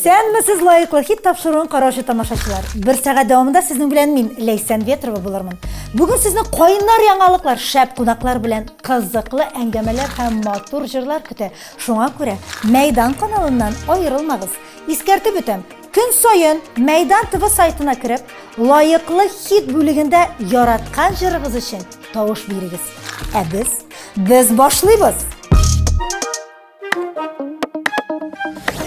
Исәнмесез, лаеклы хит тапшыруын караучы тамашачылар. Бер сәгать дәвамында сезнең белән мин, Ләйсән Ветрова булырмын. Бүген сезне кайнар яңалыклар, шәп кунаклар белән кызыклы әңгәмәләр һәм матур җырлар көтә. Шуңа күрә Мәйдан каналыннан аерылмагыз. Искәртеп үтәм, көн саен Мәйдан ТВ сайтына кереп, лаеклы хит бүлегендә яраткан җырыгыз өчен тавыш бирегез. Ә без, без башлыйбыз!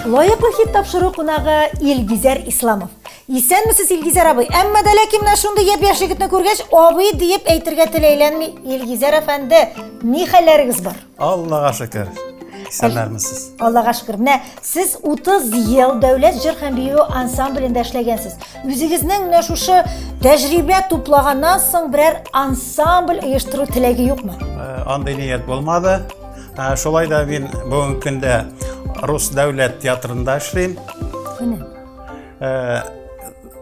Лаеклы хит тапшыру кунагы Илгизәр Исламов. Исәнмесез, Илгизәр абый. Әмма дә ләкин менә шундый япь-яшь егетне күргәч, абый диеп әйтергә тел әйләнми. Илгизәр әфәнде, ни хәлләрегез бар? Аллага шөкер. Исәннәрмесез? Аллага шөкер. Менә сез 30 ел дәүләт җыр һәм бию ансамблендә эшләгәнсез. Үзегезнең менә шушы тәҗрибә туплаганнан соң берәр ансамбль оештыру теләге юкмы? Э, андый ният булмады. Э, шулай да мин бүгенге көндә Рус дәүләт театрында эшлим. Менә. Э,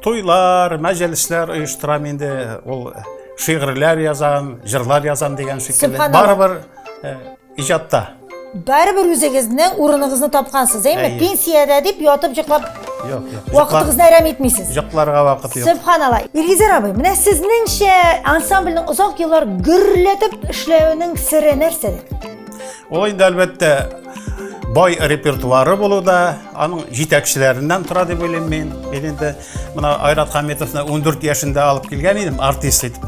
туйлар, мәҗлесләр оештырам инде. Ул шигырьләр язам, җырлар язам дигән шикелле. Барыбер э, иҗатта. Барыбер үзегезнең урыныгызны тапкансыз, әйме? Пенсиядә дип ятып йоклап Юк, юк. Вакытыгызны әрәм итмисез. Йокларга вакыт юк. Сөбханалла. Илгизәр абый, менә сезнеңчә ансамбльнең озак еллар гөрләтеп эшләвенең сере нәрсәдә? Ул инде әлбәттә бай репертуары булу да аның җитәкчеләреннән тора дип уйлыйм мин. Мин инде менә Айрат Хамитовны 14 яшендә алып килгән идем артист итеп.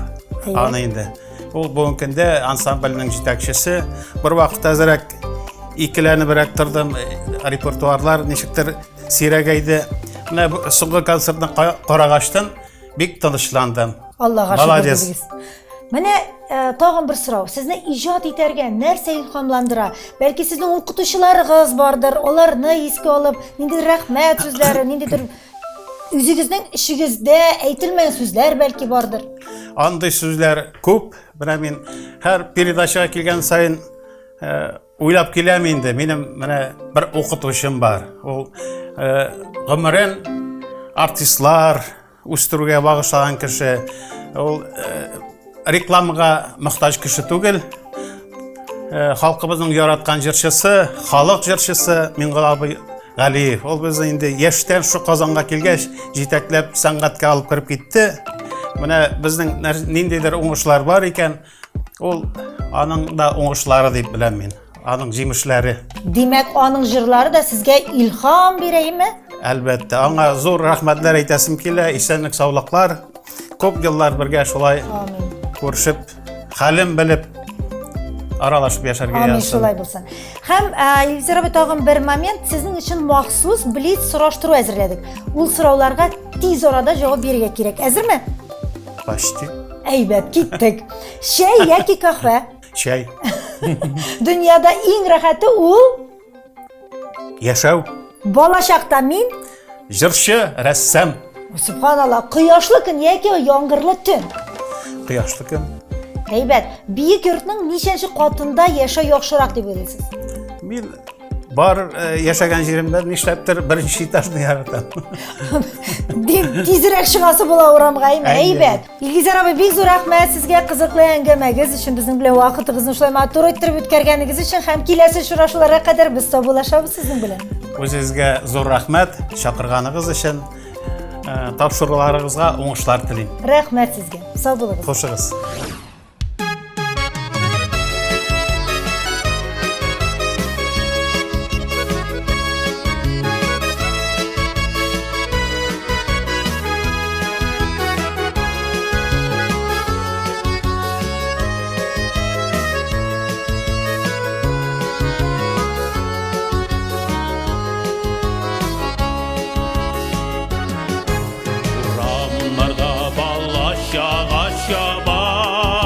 Аны инде. Ул бүгенге көндә ансамбльнең җитәкчесе. Бер вакыт әзрәк икеләнебрәк тордым. Репертуарлар ничектер сирәгәйде. Менә соңгы концертны карагачтын бик тынычландым. Аллага шөкер дидегез. Менә э, тагын бер сорау. Сезне иҗат итәргә нәрсә илһамландыра? Бәлки сезнең укытучыларыгыз бардыр, аларны искә алып, ниндидер рәхмәт сүзләре, ниндидер үзегезнең эчегездә әйтелмәгән сүзләр бәлки бардыр. Андый сүзләр күп. Менә мин һәр передачага килгән саен э, уйлап киләм инде. Минем менә бер укытучым бар. Ул э, гомерен артистлар, үстерүгә багышлаган кеше. Ул э, рекламага мохтаҗ кеше түгел. Э, халкыбызның яраткан җырчысы, халык җырчысы Миңгол абый Галиев. Ул безне инде яшьтән шу Казанга килгәч, җитәкләп сәнгатькә алып кереп китте. Менә безнең ниндидер уңышлар бар икән, Ул аның да уңышлары дип беләм мин. Аның җимешләре. Димәк, аның җырлары да сезгә илһам бирәме? Әлбәттә, аңа зур рәхмәтләр әйтәсем килә, исәнлек, саулыклар. Күп еллар бергә шулай күрешеп, хәлен белеп аралашып яшәргә Амин, шулай булсын. Һәм Илгизәр абый, тагын бер момент, сезнең өчен махсус блиц сораштыру әзерләдек. Ул сорауларга тиз арада җавап бирергә кирәк. Әзерме? Почти. Әйбәт, киттек. Чәй яки каһвә? Чәй. Дөньяда иң рәхәте ул? Яшәү. Балачакта мин? Җырчы, рәссам. Субханалла, кояшлы көн яки яңгырлы төн? Кояшлы көн. Әйбәт. Биек йортның ничәнче катында яшәү яхшырак дип уйлыйсыз? Мин Бар э, яшәгән җиремдә нишләптер беренче этажны яратам. Тизрәк чыгасы була урамга, әйме? Әйбәт. Илгизәр абый, бик зур рәхмәт сезгә кызыклы әңгәмәгез өчен, безнең белән вакытыгызны шулай матур иттереп үткәргәнегез өчен һәм киләсе очрашуларга кадәр без саубуллашабыз сезнең белән. Үзегезгә зур рәхмәт чакырганыгыз өчен. Э, тапшыруларыгызга уңышлар телим. Рәхмәт сезгә. Сау булыгыз. Хушыгыз. Урамнарда бала чага чаба.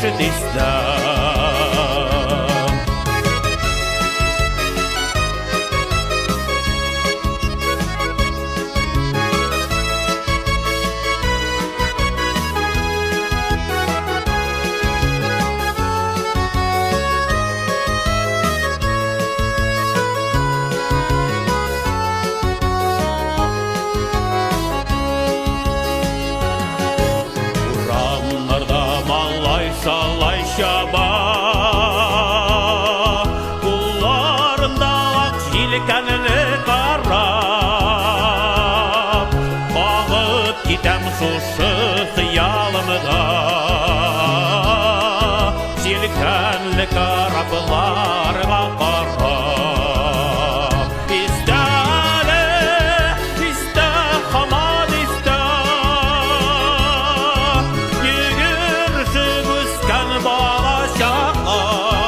Ишет истә. Урамнарда малай шалай чаба, Кулларында ак җилкәнле кораб. Багып китәм шушы хыялымда, Җилкәнле корабларга карап. Истә әле, истә, һаман истә, Йөгерешеп үскән бала чаклар.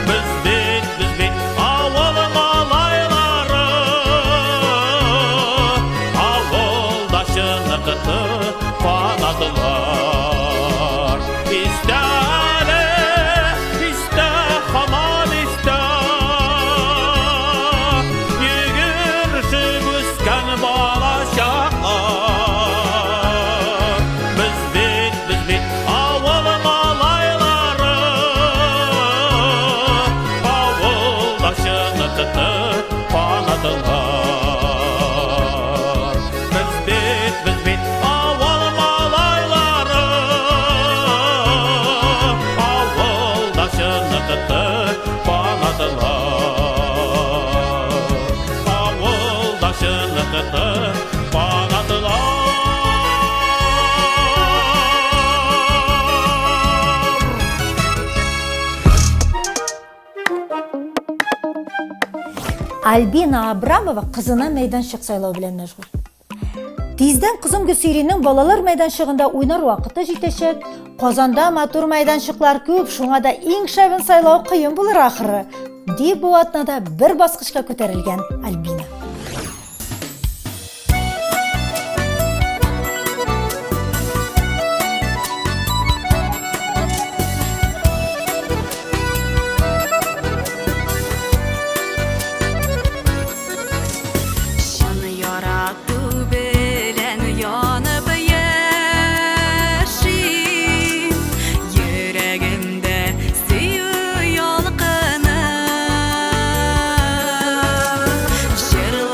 Без бит, без бит авыл малайлары, Авылда чыныкты фанатлар. Истә әле, истә, һаман истә, Йөгерешеп үскән бала чаклар. Без бит, без бит авыл малайлары, Авылда чыныкты фанатлар. Без бит, без бит авыл малайлары, Авылда чыныкты фанатлар. Авылда чыныкты фанатлар. Альбина Абрамова кызына мәйданчык сайлау белән мәшгуль. Тиздән кызым Гөлсиринең балалар мәйданчыгында уйнар вакыты җитәчәк. Казанда матур мәйданчыклар күп, шуңа да иң шәбен сайлау кыен булыр ахры, дип бу атнада бер баскычка күтәрелгән Альбина. Чын ярату белән янып яшим, Йөрәгемдә сөю ялкыны. Җырлап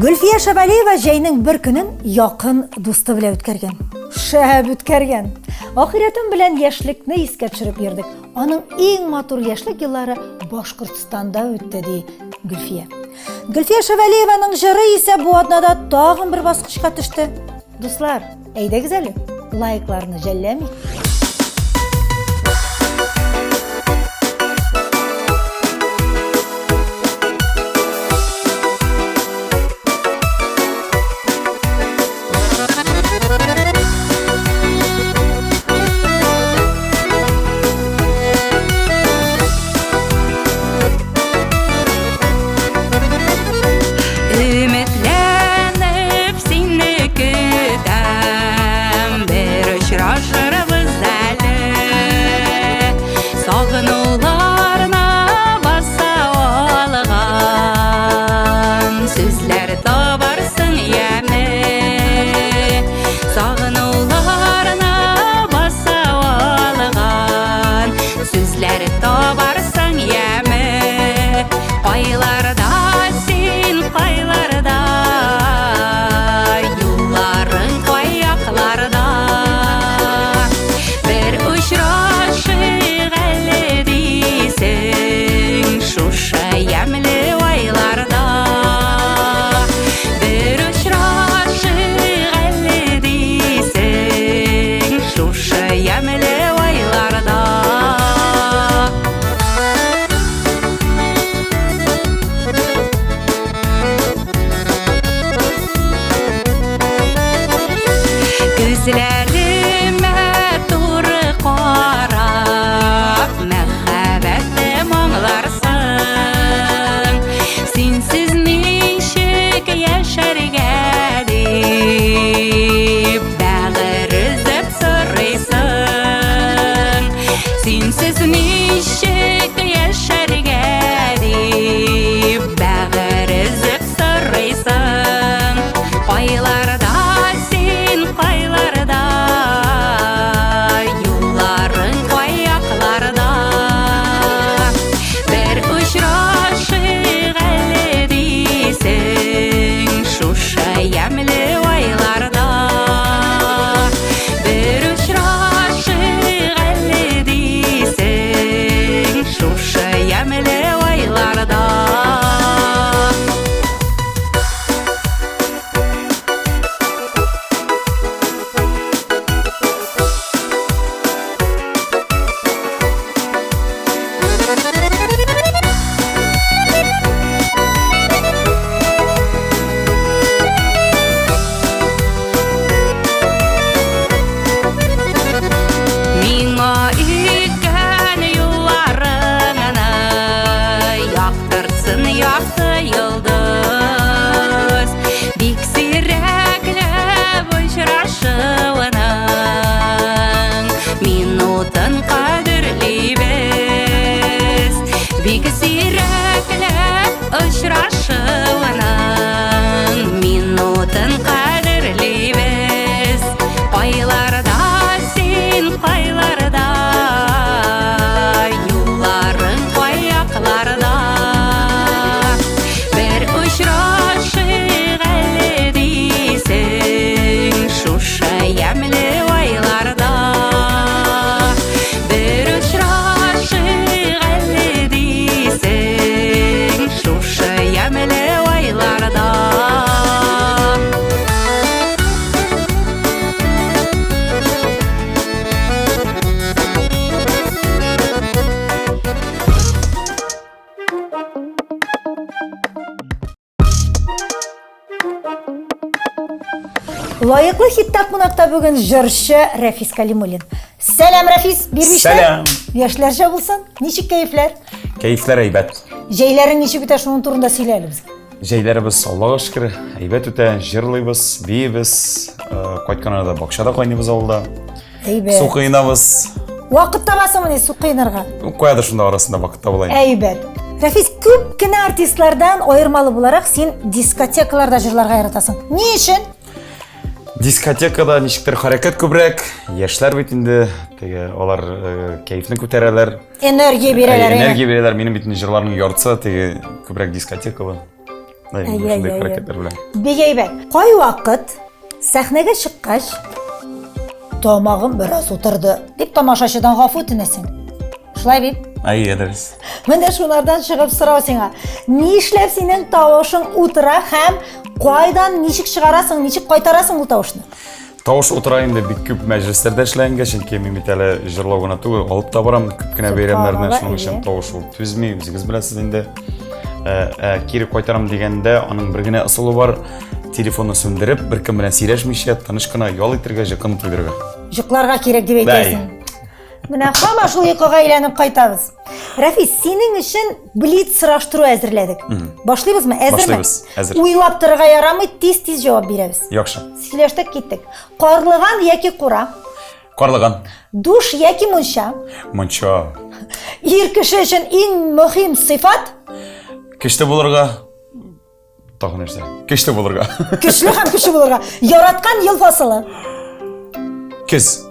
Гөлфия Шәвәлиева җәйнең бер көнен якын дусты белән үткәргән. Шәп үткәргән. Ахирәтем белән яшьлекне искә төшереп йөрдек. Аның иң матур яшьлек еллары Башкортстанда үтте, ди Гөлфия. Гөлфия Шәвәлиеваның җыры исә бу атнада тагын бер баскычка төште. Дуслар, әйдәгез әле, лайкларны жәлләмик. Өметләнеп сине көтәм, бер очрашырбыз әле. Сагынуларны баса алган сүзләр табарсың яме. Сагынуларны баса алган сүзләр табарсың яме. Кайларда син, кайларда, юлларың каякларда. Бер очрашыйк әле дисең, шушы ямьле айларда. Бер очрашыйк әле дисең, шушы ямьле айларда. Күзләремә туры карап, мәхәббәтем аңларсың. Синсез ничек яшәргә дип, бәгырь өзеп сорыйсың. Синсез ничек яшәргә дип, бәгырь өзеп сорыйсың. Кайларда син, кайларда, юлларың каякларда. Бер очрашыйк әле дисең, шушы ямьле айларда. Бер очрашыйк әле дисең, шушы ямьле айларда. Миңа илткән юлларыңны яктыртсын якты йолдыз. Бик сирәкләп очрашуының минутын кадерлибез. Бик сирәкләп очрашуының минутын кадерлибез. Кайларда син, кайларда, юлларың каякларда. Бер очрашыйк әле дисең, шушы ямьле айларда. Бер очрашыйк әле дисең, шушы ямьле айларда. Лаеклы хитта кунакта бүген җырчы Рәфис Калимуллин. Сәлам, Рәфис, бирмиштә. Сәлам. Яшьләрчә булсын. Ничек кәефләр? Кәефләр әйбәт. Җәйләрең ничек үтә, шуның турында сөйлә әле безгә. Җәйләребез Аллага шөкер, әйбәт үтә, җырлыйбыз, биибез, кайткан арада бакчада кайныйбыз авылда. Әйбәт. Су коенабыз. Вакыт табасыңмыни су коенырга? Каядыр шунда арасында вакыт табыла инде. Әйбәт. Рәфис, күп кенә артистлардан аермалы буларак, син дискотекаларда җырларга яратасың. Ни өчен? Дискотекада ничектер хәрәкәт күбрәк, яшьләр бит инде, теге алар кәефне күтәрәләр. Энергия бирәләр. Энергия бирәләр. Минем бит инде җырларның яртысы теге күбрәк дискотекалы. Шундый хәрәкәтләр белән. Бик әйбәт. Кайвакыт сәхнәгә чыккач, тамагым бераз утырды, дип тамашачыдан гафу үтенәсең. Шулай бит? Әйе, дөрес. Менә шунардан чыгып сорау сиңа. Нишләп синең тавышың утыра һәм кайдан ничек чыгарасың, ничек кайтарасың ул тавышны? Тавыш утыра инде бик күп мәҗлесләрдә эшләгәнгә, чөнки мин бит әле җырлау гына түгел, алып та барам күп кенә бәйрәмнәрне, шуның өчен тавыш ул түзми, үзегез беләсез инде. Ә, ә, кире кайтарам дигәндә, аның бер генә ысулы бар, телефонны сүндереп, беркем белән сөйләшмичә, тыныч кына ял итәргә, җыкын туйдырырга. Җыкларга кирәк дип әйтәсең. Менә һаман шул йокыга әйләнеп кайтабыз. Рафис, синең өчен блиц сораштыру әзерләдек. Башлыйбызмы? Әзерме? Башлыйбыз, әзер. Уйлап торырга ярамый, тиз-тиз җавап бирәбез. Яхшы. Сөйләштек, киттек. Карлыган яки кура? Карлыган. Душ яки мунча? Мунча. Ир кеше өчен иң мөһим сыйфат? Көчле булырга. Тагын нәрсә? Көчле булырга. Көчле һәм көчле булырга. Яраткан ел фасылы? Көз.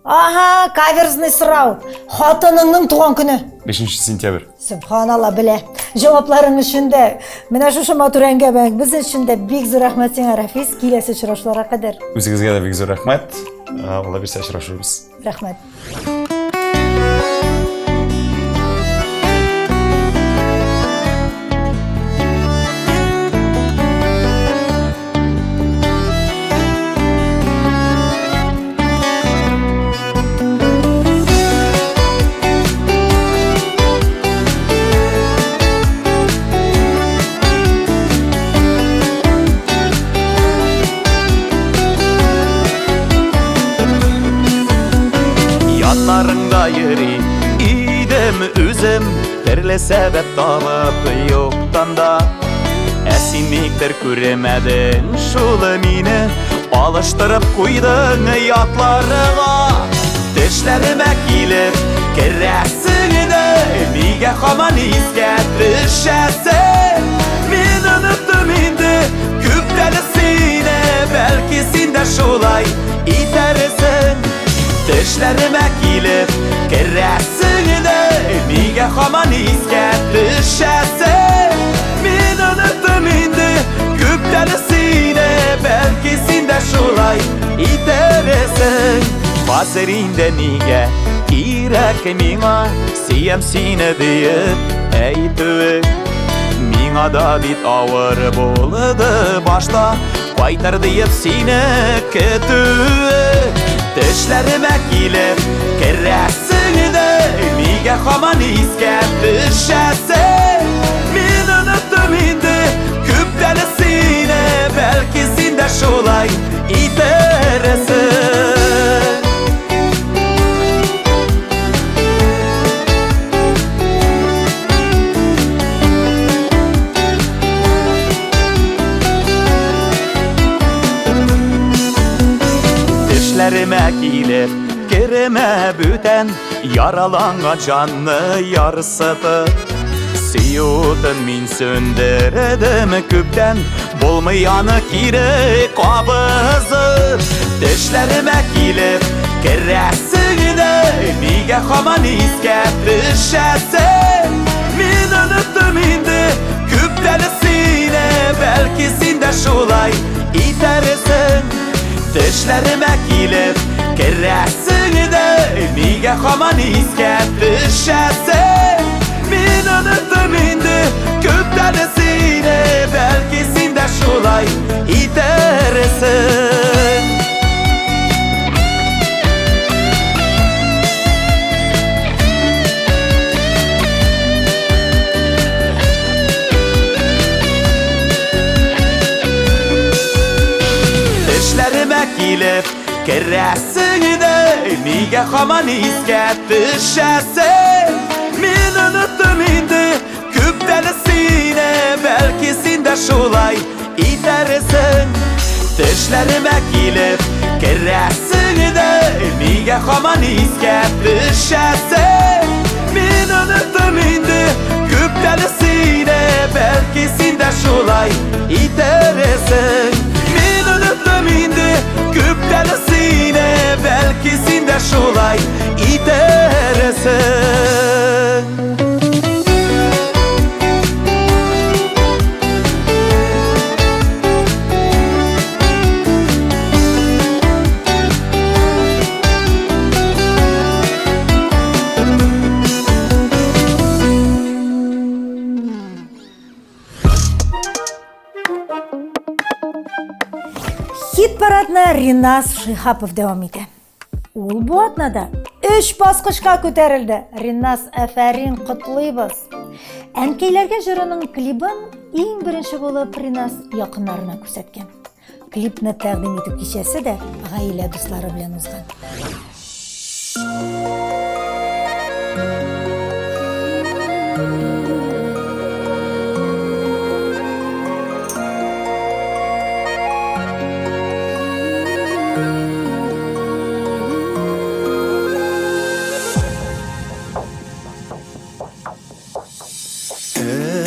Ага, каверзный сорау. Хатыныңның туган көне. 5 сентябрь. Субханалла, белә. Җавапларың өчен дә, менә шушы матур әңгәмәң без өчен дә бик зур рәхмәт сиңа, Рафис. Киләсе очрашуларга кадәр. Үзегезгә дә бик зур рәхмәт. Алла бирсә очрашырбыз. Рәхмәт. Яннарыңда йөри идем үзем, Төрле сәбәп табып юктан да. Ә син никтер күрмәдең шул мине, Алыштырып куйдың ятларыңа. Тешләремә килеп керәсең дә, Нигә һаман искә төшәсең? Мин оныттым инде күптән сине, Бәлки син дә шулай итәрсең. Тешләремә килеп керәсең дә, Нигә һаман искә төшәсең? Мин оныттым инде күптән сине, Бәлки син дә шулай итәрсең. Хәзер инде нигә кирәк миңа Сөям сине диеп әйтүең? Миңа да бит авыр булды башта, Кайтыр диеп сине көтүе. Тешләремә килеп керәсең дә, Нигә һаман искә төшәсең? Мин оныттым инде күптән сине, Бәлки син дә шулай итәрсең. Тешләремә килеп керемә бүтән, Яраланган җанны ярсытып. Сөю утын мин сүндердем күптән, Булмый аны кире кабызып. Тешләремә килеп керәсең дә, Нигә һаман искә төшәсең? Мин оныттым инде күптән сине, Бәлки син дә шулай итәрсең. Тешләремә килеп керәсең дә, Нигә һаман искә төшәсең? Мин оныттым инде күптән сине, Бәлки син дә шулай итәрсең. Тешләремә килеп керәсең дә, Нигә һаман искә төшәсең? Мин оныттым инде күптән сине, Бәлки син дә шулай итәрсең. Тешләремә килеп керәсең дә, Нигә һаман искә төшәсең? Мин оныттым инде күптән сине, Бәлки син дә шулай итәрсең. Мин оныттым инде күптән сине, Бәлки син дә шулай итәрсең. Иҗатны Ринас Шиһапов дәвам итә. Ул бу атнада өч баскычка күтәрелде. Ринас, әфәрин, котлыйбыз. Әнкәйләргә җырының клибын иң беренче булып Ринас якыннарына күрсәткән. Клипны тәкъдим итү кичәсе дә гаилә дуслары белән узган.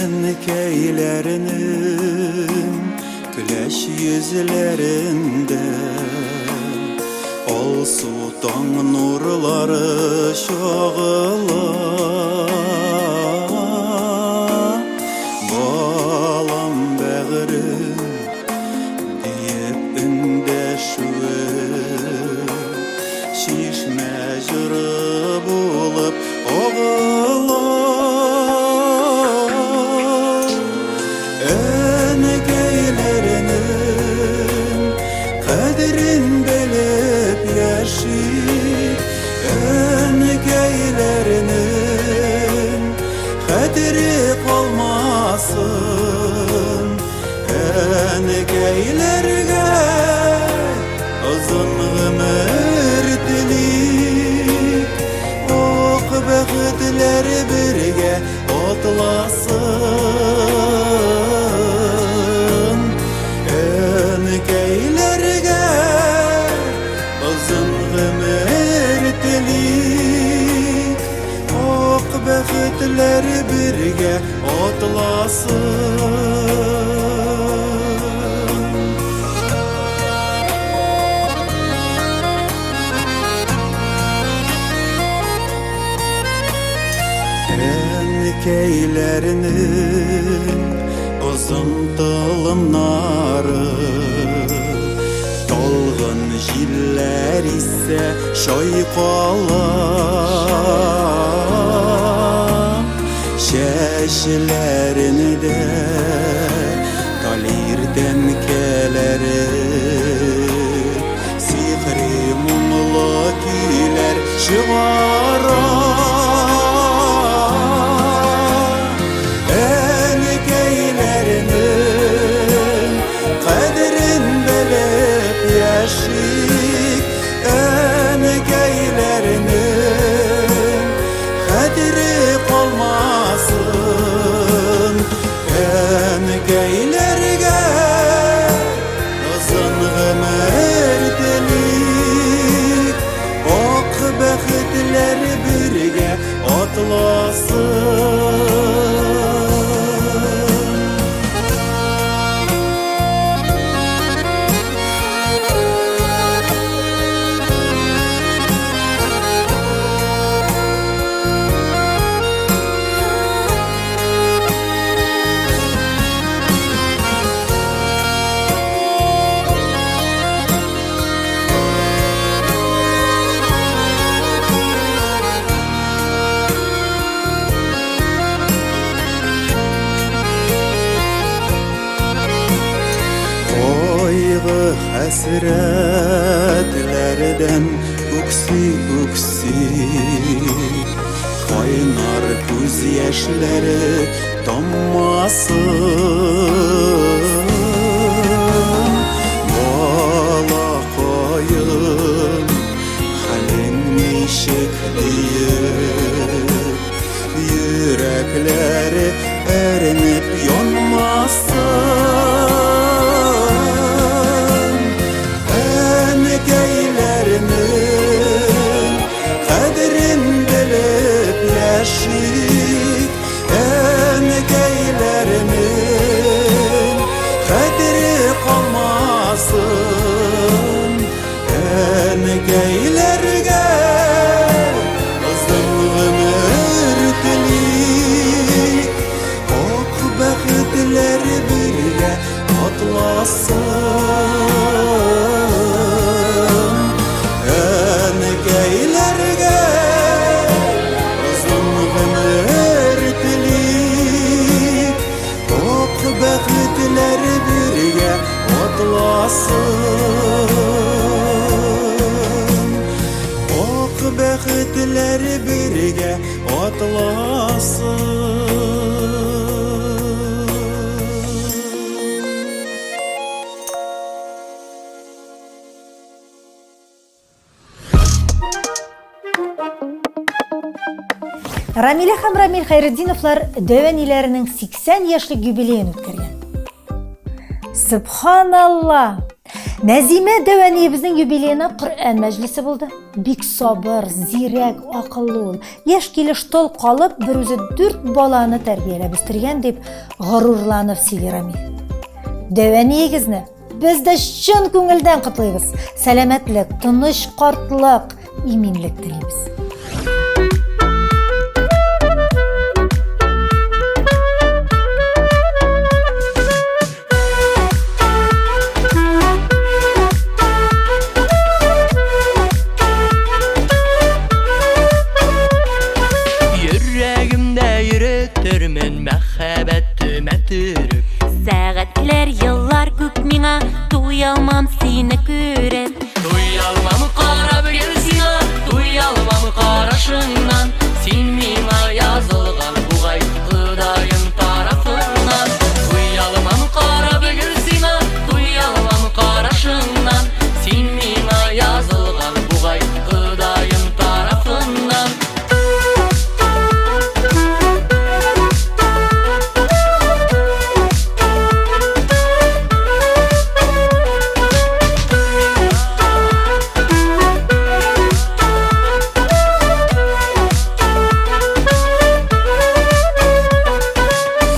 Әнкәйләренең көләч йөзләрендә Алсу таң нурлары чагыла. Балам бәгырем диеп эндәшүе Чишмә җыры булып агыла. Әнкәйләренең кадерен белеп яшик, әнкәйләренең хәтере калмасын. Әнкәйләргә озын гомер телик, ак бәхетләр бергә атласын. Әнкәйләргә озын гомер телик, ак бәхетләр бергә атласын. Әнкәйләрнең озын толымнары Талгын җилләр исә чайкала. Чәчләрендә талир тәнкәләре Сихри моңлы көйләр чыгара. Әнкәйләрнең кадерен белеп яшик, әнкәйләрнең хәтере калмасын. Әнкәйләргә озын гомер телик, ак бәхетләр бергә атласын. Кайгы хәсрәтләрдән үкси-үкси, Кайнар күз яшьләре таммасын. Балакаем, хәлең ничек диеп, Йөрәкләре әрнеп янмасын. Әнкәйләрнең кадерен белеп яшик, әнкәйләрнең хәтере калмасын. Әнкәйләргә озын гомер телик, Рамилә һәм Рамил Хәйретдиновлар дәү әниләренең 80 яшьлек юбилеен үткәргән. Сөбханалла! Нәзимә дәү әниебезнең юбилеена Коръән мәҗлесе булды. Бик сабыр, зирәк, акыллы ул. Яшь килеш тол калып, берүзе дүрт баланы тәрбияләп үстергән дип горурланып сөйли Рамил. Дәү әниегезне без дә чын күңелдән котлыйбыз. Сәламәтлек, тыныч картлык, иминлек телибез. Йөрәгемдә йөретермен мәхәббәтемә төреп. Сәгатьләр, еллар күп миңа, туялмам сине күреп. Туялмам карап гел сиңа, туялмам карашыңнан. Син миңа язылган бугай Ходаем тарафыннан. Туялмам карап гел сиңа, туялмам карашыңнан. Син миңа язылган бугай Ходаем тарафыннан.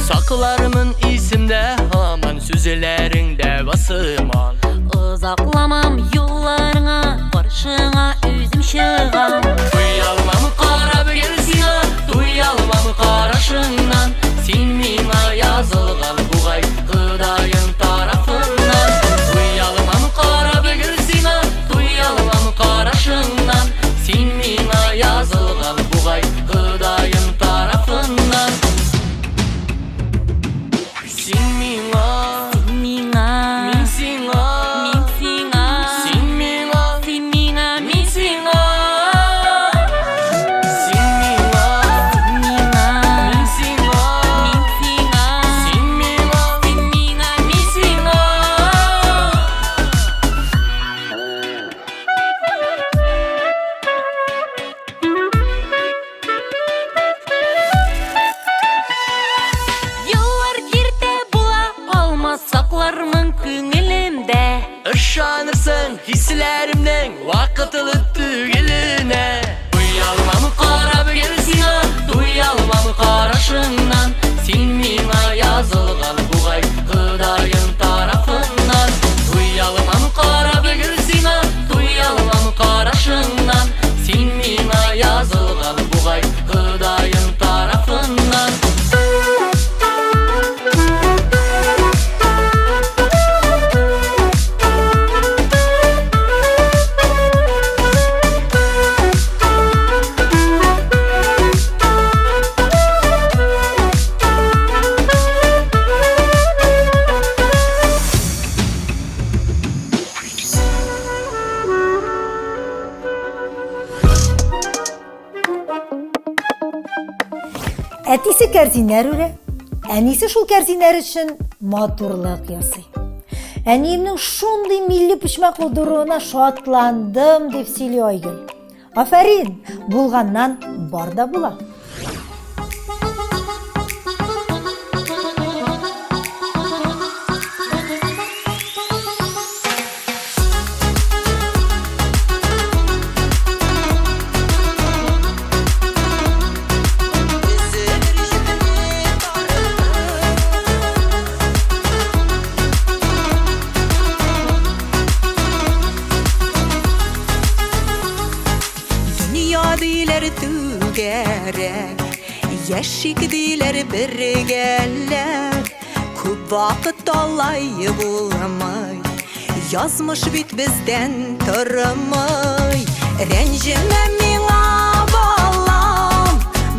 Саклармын исемдә һаман сүзләрең дәвасыман. Озакламам юлларыңа, каршыңа үзем чыгам. Туялмам карап гел сиңа, туялмам карашыңнан. Син миңа язылган бугай Ходаем тарафыннан. Туялмам карап гел сиңа, туялмам карашыңнан. Син миңа язылган бугай Ходаем тарафыннан. Син миңа, Син миңа, мин сиңа, мин сиңа, син миңа, син миңа, мин мин сиңа. Син миңа, син миңа, мин сиңа, мин сиңа, син миңа, син миңа, мин мин сиңа. Еллар киртә була алмас, саклармын күңелемдә. Ышанырсың хисләремнең вакытлы түгеленә. Туялмам карап гел сиңа, туялмам карашыңнан. Син миңа язылган бугай Ходаем тарафыннан. Туялмам карап гел сиңа, туялмам карашыңнан. Син миңа язылган бугай Ходаем тарафыннан. Әтисе кәрзиннәр үрә, әнисе шул кәрзиннәр өчен матурлык ясый. Әниемнең шундый милли почмак булдыруына шатландым, дип сөйли Айгөл. Афәрин, булганнан бар да була. Өзелер җепне тартып. Дөнья диләр түгәрәк, яшик диләр бергәләп. Күп вакыт алай булмый, язмыш бит бездән тормый. Рәнҗемә миңа, балам,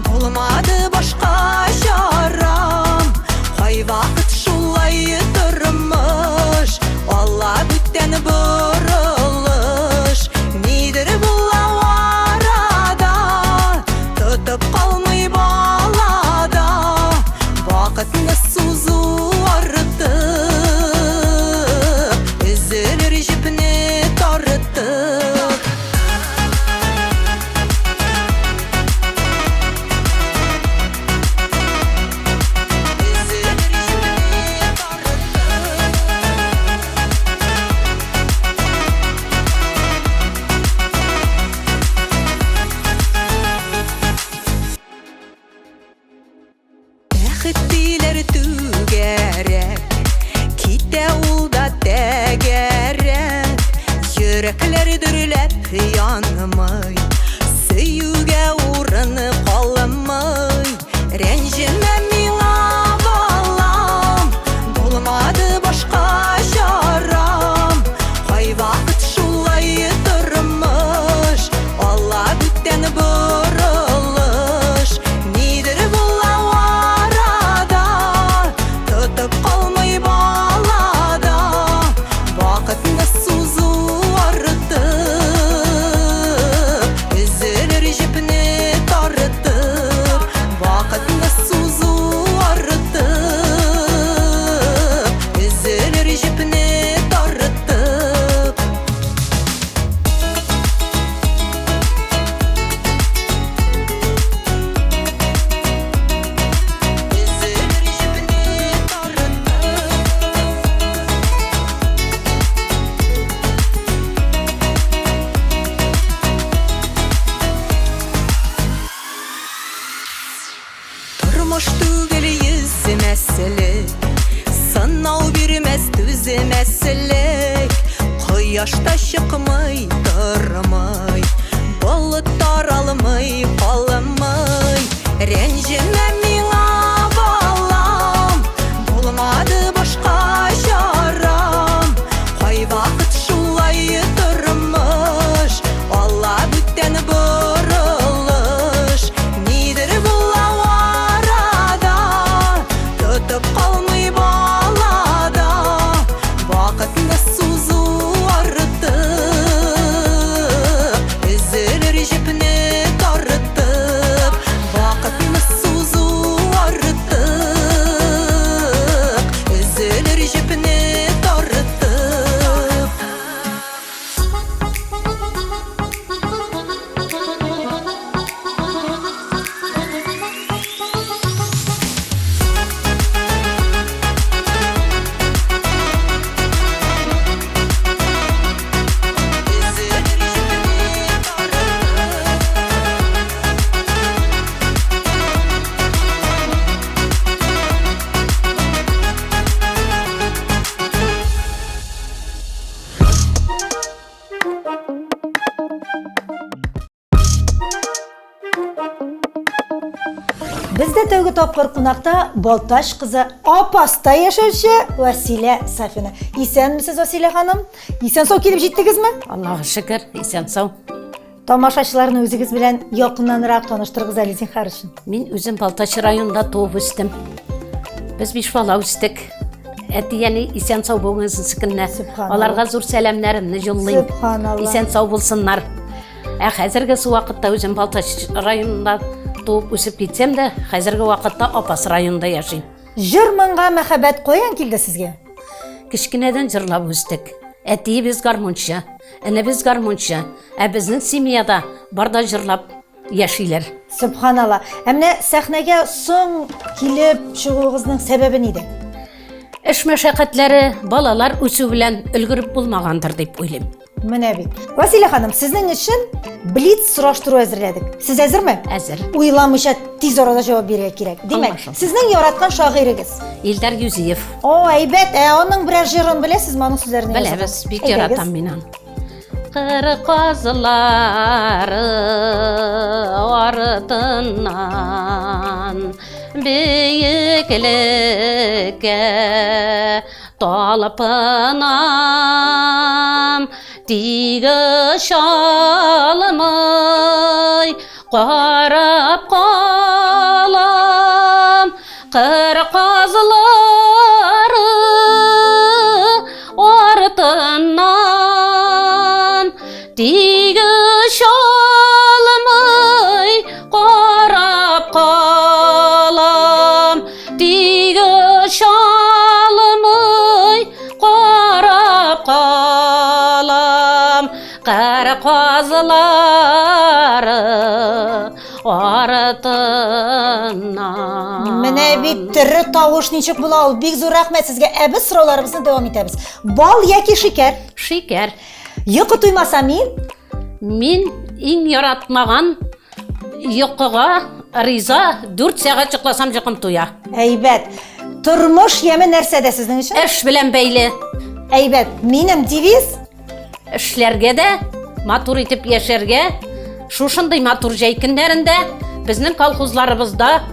булмады башка чарам. Кайвакыт шулай тормыш, Алла бүтән борылыш. Нидер була арада, тотып калмый балада. Вакытны сузу артык, өзелер җепне тартып. Бәхет диләр түгәрәк, Китә ул да тәгәрәп, Йөрәкләр дөрләп янмый, Сөюгә урын калмый. Рәнҗемә миңа, балам, Булмады башка чарам. Кайвакыт шулай тормыш, Алла бүтән борылыш. Нидер була арада, Тотып калмый балада. Вакытны сузу артык, Өзелер җепне тартып. Вакытны сузу артык, Өзелер җепне тартып. Өзелер җепне тартып. Тормыш түгел йөзмәслек, Сынау бирмәс түзмәслек. Кояш та чыкмый тормый, Болыт таралмый калмый. Рәнҗемә миңа, балам, Булмады башка чарам. Кайвакыт шулай тормыш, Алла бүтән борылыш. Нидер була арада, Тотып калмый балада. Вакытны сузу артык, Өзелер җепне тартып. Вакытны сузу артык, Өзелер җепне тартып. Өзелер җепне тартып. Бездә тәүге тапкыр кунакта Балтач кызы Апаста яшәүче Василә Сафина. Исәнмесез, Василә ханым? Исән сау килеп җиттегезме? Аллага шөкер, исән сау. Тамашачыларны үзегез белән якыннанрак таныштырыгыз әле, зинһар өчен. Мин үзем Балтач районында туып үстем. Без биш бала үстек. Әти-әни исән сау бүгенгесе көнне. Аларга зур сәламнәремне юллыйм. Сөбханалла. Исән сау булсыннар. Ә хәзерге вакытта үзем Балтач районында туып үсеп китсәм дә, хәзерге вакытта Апас районында яшим. Җыр-моңга мәхәббәт каян килде сезгә? Кечкенәдән җырлап үстек. Әтиебез гармунчы, энебез гармунчы. Ә безнең семьяда бар да җырлап яшиләр. Сөбханалла. Ә менә сәхнәгә соң килеп чыгуыгызның сәбәбе нидә? Эш мәшәкатьләре, балалар үсү белән өлгереп булмагандыр дип уйлыйм. Менә бит. Василия ханым, сезнең өчен блиц сораштыру әзерләдек. Сез әзерме? Әзер. Уйламыйча тиз арада җавап бирергә кирәк. Димәк, сезнең яраткан шагыйрегез? Илдар Юзиев. О, әйбәт. Ә аның берәр җырын беләсезме? Аның сүзләрен Беләбез, бик яратам мин аны. Кыр казлары артыннан бөеклеккә талпынам, тик очалмый карап калам. Кыр казлары артыннан тик очалмый карап калам, тик очалмый карап калам. Кыр казлары артыннан. Менә бит тере тавыш ничек була ул. Бик зур рәхмәт сезгә. Ә без сорауларыбызны дәвам итәбез. Бал яки шикәр? Шикәр. Йокы туймаса мин? Мин иң яратмаган йокыга Риза, 4 сәгать йокласам йокым туя. Әйбәт. Тормыш яме нәрсәдә сезнең өчен? Эш белән бәйле. Әйбәт. Минем девиз эшләргә дә, матур итеп яшәргә. Шушындый матур җәй көннәрендә безнең колхозларыбызда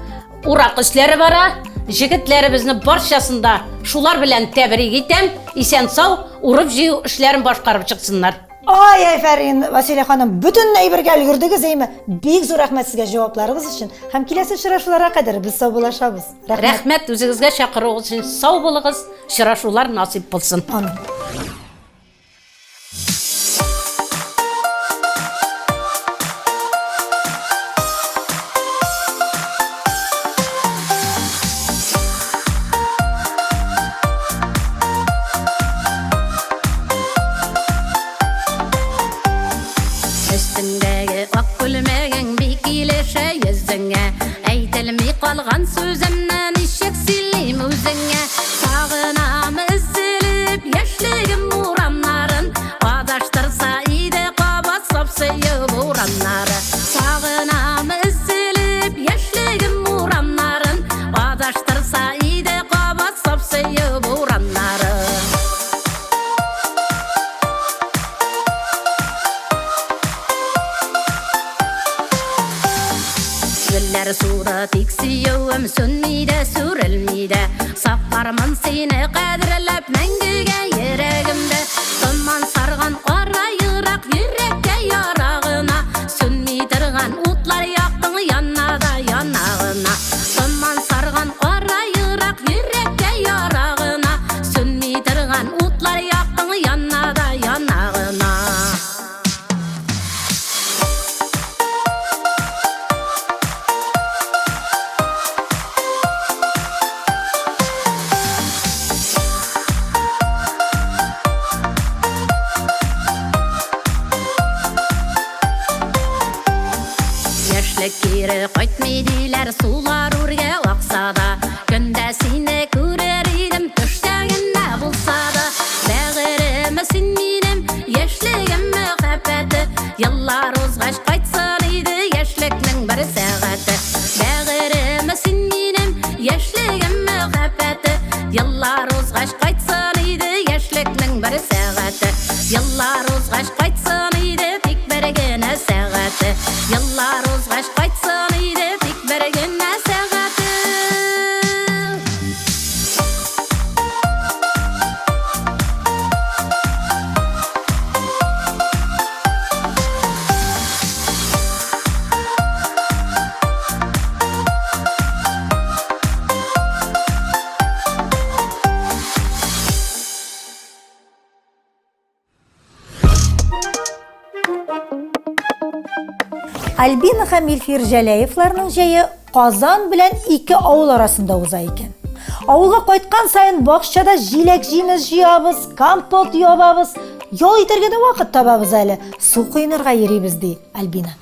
урак эшләре бара. Җегетләребезне барчасын да шулар белән тәбрик итәм. Исән-сау урып-җыю эшләрен башкарып чыксыннар. Ай, афәрин, Василия ханым, бөтен әйбергә өлгердегез, әйме? Бик зур рәхмәт сезгә җавапларыгыз өчен. Һәм киләсе очрашуларга кадәр без саубуллашабыз. Рәхмәт. Рәхмәт үзегезгә чакыруыгыз өчен. Сау булыгыз, очрашулар насыйп булсын. Амин. Өстеңдәге ак күлмәгең бик килешә йөзеңә. Әйтелми калган сүземне ничек сөйлим үзеңә. Сагынам өзелеп яшьлегем урамнарын, адаштырса иде кабат саф сөю бураннары. Сагынам өзелеп яшьлегем урамнарын, адаштырса иде кабат саф сөю бураннары. Гөлләр суда тик сөюем сүнми дә, сүрелми дә. Саклармын сине кадерләп мәңгегә йөрәгемдә. Томан сарган кара ерак йөрәккә ярагына. Сүнми торган утлар яктың яна да яна гына. Томан сарган кара ерак йөрәккә ярагына. Сүнми торган утлар яктың яна да яна гына. Яшьлек кире кайтмый диләр, сулар үргә акса да, көндә сине күрер идем, төштә генә булса да. Бәгырем, син минем яшьлегем мәхәббәте, еллар узгач кайтсын иде яшьлекнең бер сәгате. Бәгырем, син минем яшьлегем мәхәббәте, еллар узгач кайтсын иде яшьлекнең бер сәгате. Еллар узгач кайтсын иде тик бер генә сәгате. Еллар узгач кайтсын иде тик бер генә сәгате. Альбина һәм Илфир Җәләевларның җәе Казан белән ике авыл арасында уза икән. Авылга кайткан саен бакчада җиләк-җимеш җыябыз, компот ябабыз, ял итәргә дә вакыт табабыз әле, су коенырга йөрибез, ди Альбина.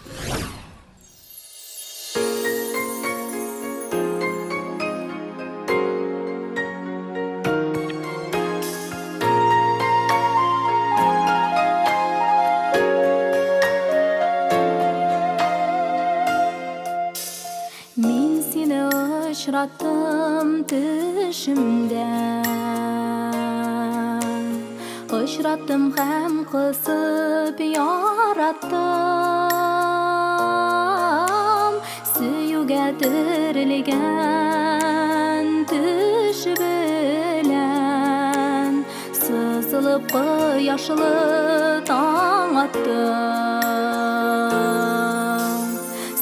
Мин сине очраттым төшемдә. Очраттым һәм кысып яраттым. Сөюгә терелгән төш белән сызылып кояшлы таң атты.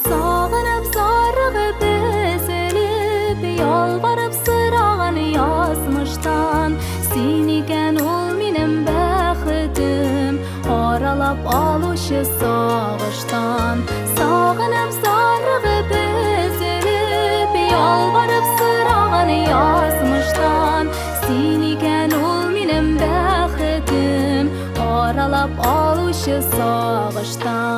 Сагынып, зарыгып, өзелеп, ялварып сораган язмыштан, син икән ул минем бәхетем, аралап алучы сагыштан. Сагынып, зарыгып, өзелеп, ялварып сораган язмыштан, син икән ул минем бәхетем, аралап алучы сагыштан.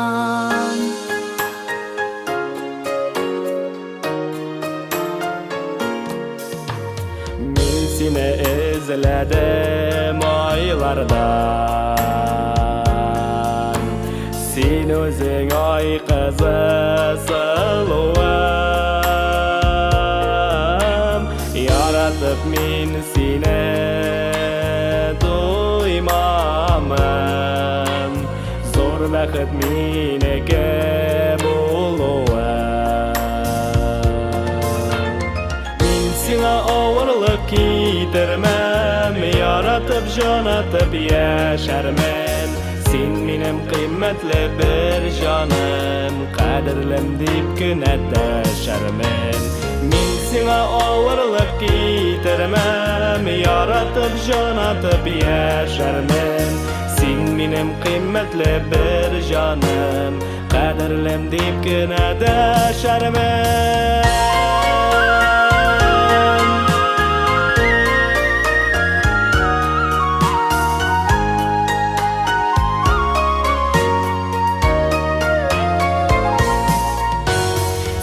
Мин сине эзләдем айлардан. Син Син үзең ай кызы сылуым. Яратып мин сине туймамын. Зур бәхет минеке булуы. Мин сиңа авырлык китермәм, яратып җанатып яшәрмен. Син минем кыйммәтле бер җаным, кадерлем дип кенә дәшәрмен. Мин сиңа авырлык китермәм, яратып җанатып яшәрмен. Син минем кыйммәтле бер җаным, кадерлем дип кенә дәшәрмен.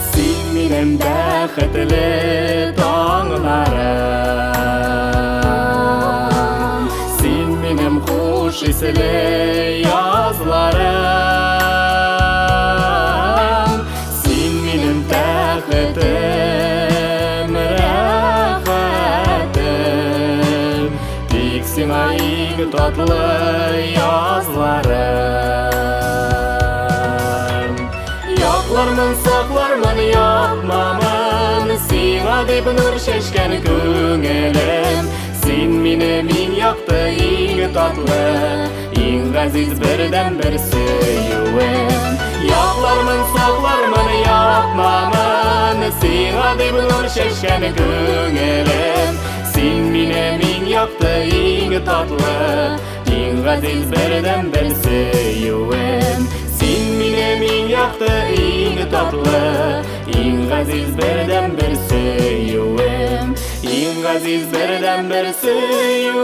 Син минем бәхетле таңнарым, Син минем хуш исле язларым, Син минем тәхетем, рәхәтем, Тик сиңа иң татлы язларым. Яклармын, саклармын, япмамын, Сиңа дип нур чәчкән күңелем. Син минем иң якты, иң татлы, иң газиз бердәнбер сөюем. Яклармын, саклармын, япмамын, Сиңа дип нур чәчкән күңелем. Син минем иң якты, иң татлы, иң газиз бердәнбер сөюем. Син минем иң якты, иң татлы, иң газиз бердәнбер сөюем. Иң газиз бердәнбер сөюем.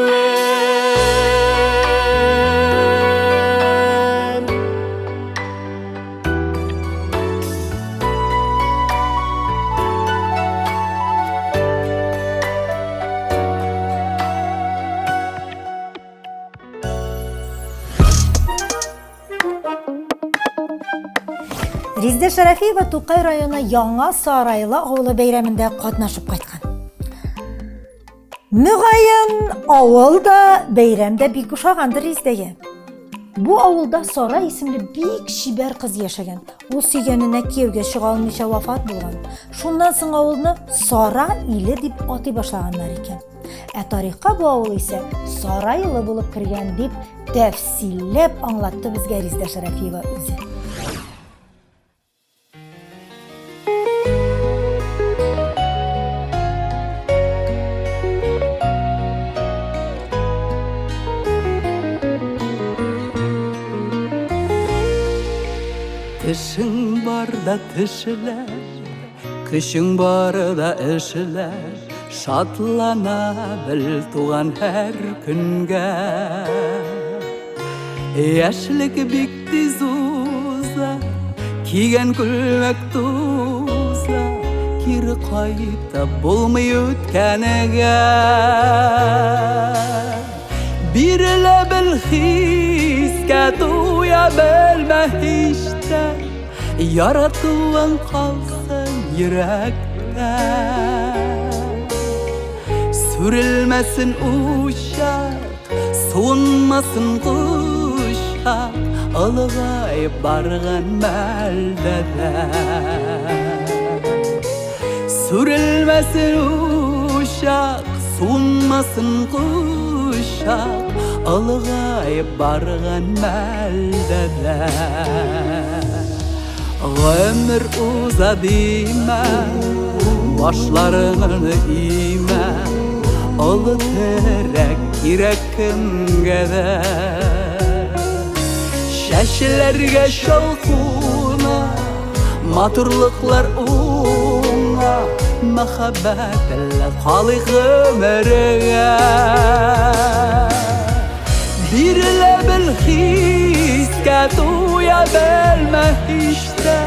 Резидә Шәрәфиева Тукай районы Яңа Сарайлы авылы бәйрәмендә катнашып кайткан. Мөгаен, авыл да, бәйрәм дә бик ошагандыр Резидәгә. Бу авылда Сара исемле бик чибәр кыз яшәгән. Ул сөйгәненә кияүгә чыга алмыйча вафат булган. Шуннан соң авылны Сара иле дип атый башлаганнар икән. Ә тарихка бу авыл исә Сарайлы булып кергән дип тәфсилләп аңлатты безгә Резидә Шәрәфиева үзе. Тешең бар да тешлә, көчең бар да эшлә, шатлана бел туган һәр көнгә. Яшьлек бик тиз уза, кигән күлмәк туза, кире кайтып булмый үткәнегә. Бирелә бел хискә, туя белмә һич тә, яратуың калсын йөрәктә. Сүрелмәсен учак, Суынмасын кочак, олыгаеп барган мәлдә дә. Сүрелмәсен учак, суынмасын кочак, олыгаеп барган мәлдә дә. Гомер уза димә, башларыңны имә, олы терәк кирәк кемгә дә. Чәчләргә чал куна, матурлыклар уңа, мәхәббәтле калыйк гомергә. Бирелә бел хискә, туя белмә һич тә,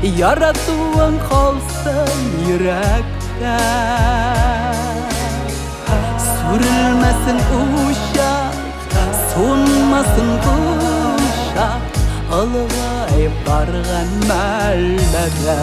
яратуың калсын йөрәктә. Сүрелмәсен учак, суынмасын кочак, Олыгаеп барган мәлдә дә.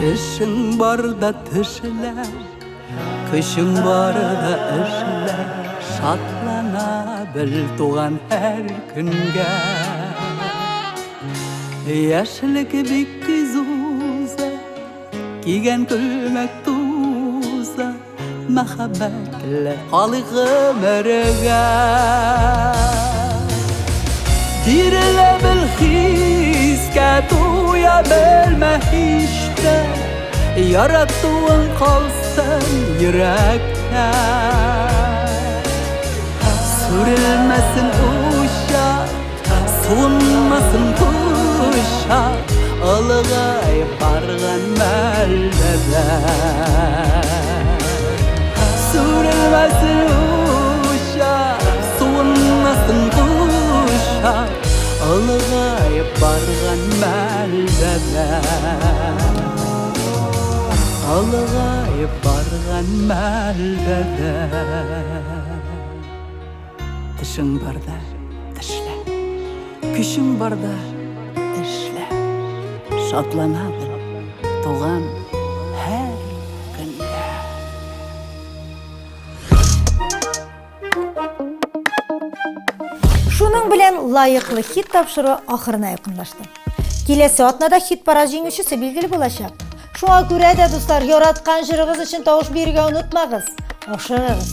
Тешең барда тешлә, көчең барда эшлә, шатлана бел туган һәр көнгә. Яшьлек бик тиз уза, кигән күлмәк туза, Мәхәббәтле калыйк гомергә. Бирелә бел хискә, туя белмә һич тә, Яратуың калсын йөрәктә. Сүрелмәсен учак, Суынмасын кочак, Олыгаеп барган мәлдә дә. Сүрелмәсен учак, Суынмасын кочак, Олыгаеп барган мәлдә дә. Олыгаеп барган мәлдә дә. Тешең барда тешлә, көчең барда эшлә. Шатлана бел, туган һәр көнгә. Шуның белән лаеклы хит тапшыруы ахырына якынлашты. Киләсе атнада хит-парад җиңүчесе билгеле булачак. Шуңа күрә дә, дуслар, яраткан җырыгыз өчен тавыш бирергә онытмагыз. Ашыгыгыз.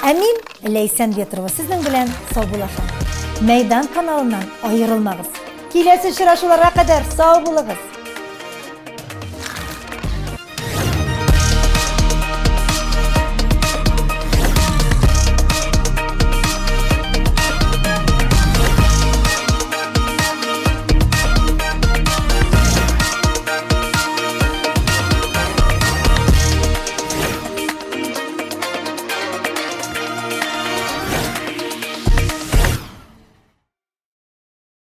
Ә мин, Ләйсән Ветрова, сезнең белән саубуллашам. Мәйдан каналыннан аерылмагыз. Киләсе очрашуларга кадәр сау булыгыз.